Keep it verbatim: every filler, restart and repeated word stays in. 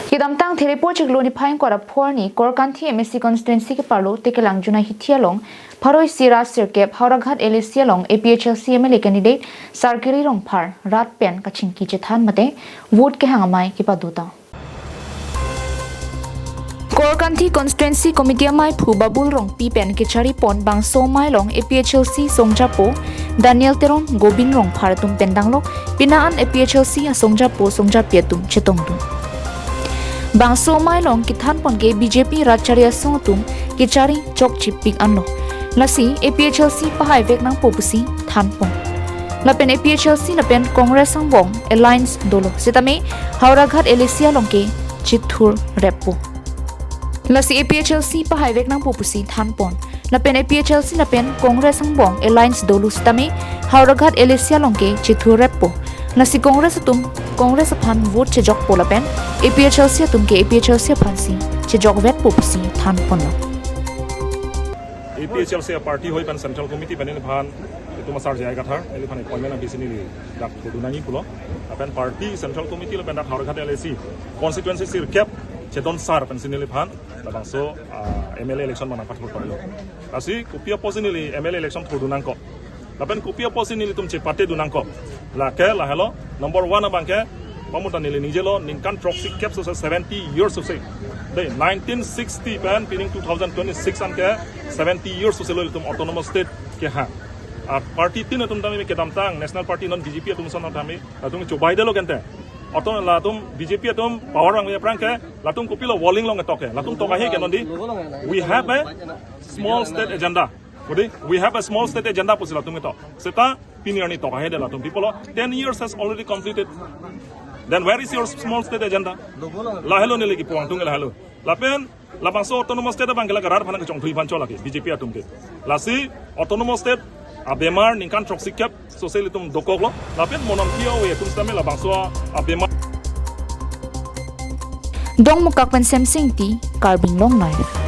Kedamtang Therepo chiklo niphai ingkoi ra pho arni Korkanthi M A C constituency keparlo Tekelang Junai hithi along pharo isi ra sirkep Howraghat L A C along A P H L C M L A candidate Sarkiri Rongphar rat pen kachingki chethan mate vote kehang amei kepadotang. Korkanthi Constituency Committee amei phu Babul Rongpi pen kechari pon bangso amei along A P H L C songjapo Daniel Teron, Gobin Rongphar atum pen danglok pina an A P H L C asongjapo songjapi atum chetongdun. Bangso amei along kethan pon ke B J P rat chari asong atum kechari chokchipik anlo. Lasi A P H L C pahai vek nangpo pusi than pon. Lapen A P H L C lapen Congress angbong alliance dolo sitame Howraghat L A C along ke chethur reppo. Lasi A P H L C pahai vek nangpo pusi than pon. Lapen A P H L C lapen Congress angbong alliance dolo sitame Howraghat L A C along ke chethur reppo. Lasi Congress atum Congress aphan vote chejokpo lapen A P H L C atum ke A P H L C aphansi chejok vetpo pusi than ponlo. A P H L C party hoi pen Central Committee pen neliphan itum asar J I Kathar neliphan appointment abisi neli dak thurdun nangji pulo. Lapen party Central Committee lapen dak Howraghat L A C constituency sirkep Chetan sar pensi neliphan labangso, ah, M L A election manang pathur parlo. Lasi kopi apotsi neli M L A election thurdun nangkok. Lapen kopi apotsi nelitum chepatedun nangkok. Lake lahelo number one abang ke pamuta neli nijelo ningkan throksi kep sose, seventy years sose. Dei, nineteen sixty pen pining two thousand twenty-six an ke seventy years sose lo itum autonomous state kehang. A party tin atum tame kedamtang National Party non B J P atum ason tame latum chobai delo kente. Auto latum B J P atum power vangve aphrang ke latum kopilo walling along ketok ke. Latum tok ahe ke non dei. We have a small state agenda. Kodi, we have a small state agenda pusi latum ketok. Seta pini arni tok ahe dei latum. People, ten years has already completed. Then where is your small state agenda? Lahelo neli kipu vangtung lahelo. Lapen labangso autonomous state abang ke la karar phanang kechongthui phan chola ke B J P atum ke. Lasi autonomous state abemar ningkan throksi kep sose ilitum dokoklo. Lapen monom kio we atum sitame labangso abemar. Dongmukak pen Semsing Ingti, Karbi Anglong Live.